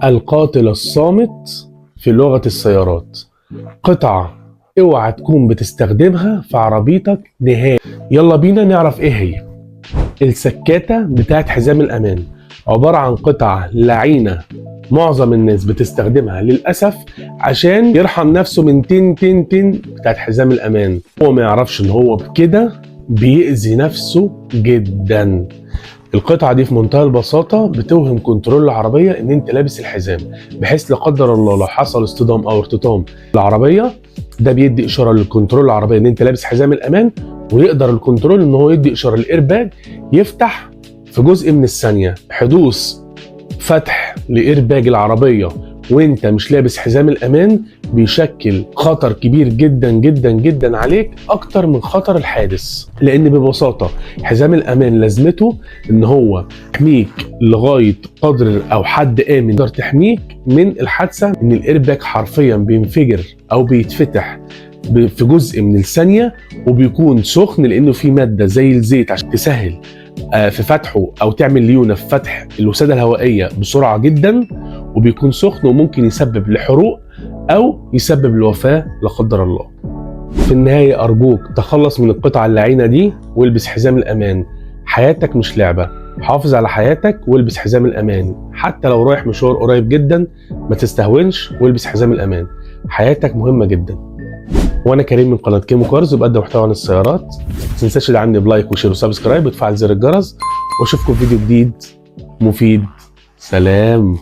القاتل الصامت في لغة السيارات. قطعة اوعى تكون بتستخدمها في عربيتك نهائي. يلا بينا نعرف ايه هي. السكاتة بتاعت حزام الامان عبارة عن قطعة لعينة معظم الناس بتستخدمها للأسف عشان يرحم نفسه من تن تن تن بتاعت حزام الأمان. هو ما يعرفش ان هو بكده بيأذي نفسه جدا. القطعة دي في منتهى البساطة بتوهم كنترول العربية ان انت لابس الحزام، بحيث لا قدر الله لو حصل اصطدام او ارتطام العربية، ده بيدي اشارة للكنترول العربية ان انت لابس حزام الامان، ويقدر الكنترول ان هو يدي اشارة للايرباج يفتح في جزء من الثانية. حدوث فتح لايرباج العربية وانت مش لابس حزام الامان بيشكل خطر كبير جدا جدا جدا عليك، اكتر من خطر الحادث، لان ببساطة حزام الامان لازمته ان هو يحميك لغاية قدر او حد امن تقدر تحميك من الحادثة. ان الايرباج حرفيا بينفجر او بيتفتح في جزء من الثانية، وبيكون سخن لانه في مادة زي الزيت عشان تسهل في فتحه او تعمل ليونه في فتح الوساده الهوائية بسرعة جدا، وبيكون سخن وممكن يسبب لحروق او يسبب الوفاة لا قدر الله. في النهاية ارجوك تخلص من القطعة اللعينه دي والبس حزام الامان. حياتك مش لعبه، حافظ على حياتك والبس حزام الامان. حتى لو رايح مشوار قريب جدا ما تستهونش والبس حزام الامان، حياتك مهمة جدا. وانا كريم من قناة كيمو كارز، وبقدم محتوى عن السيارات. ما تنساش تدعمني ب like و share و subscribe وتفعل زر الجرس، واشوفكم في فيديو جديد مفيد. سلام.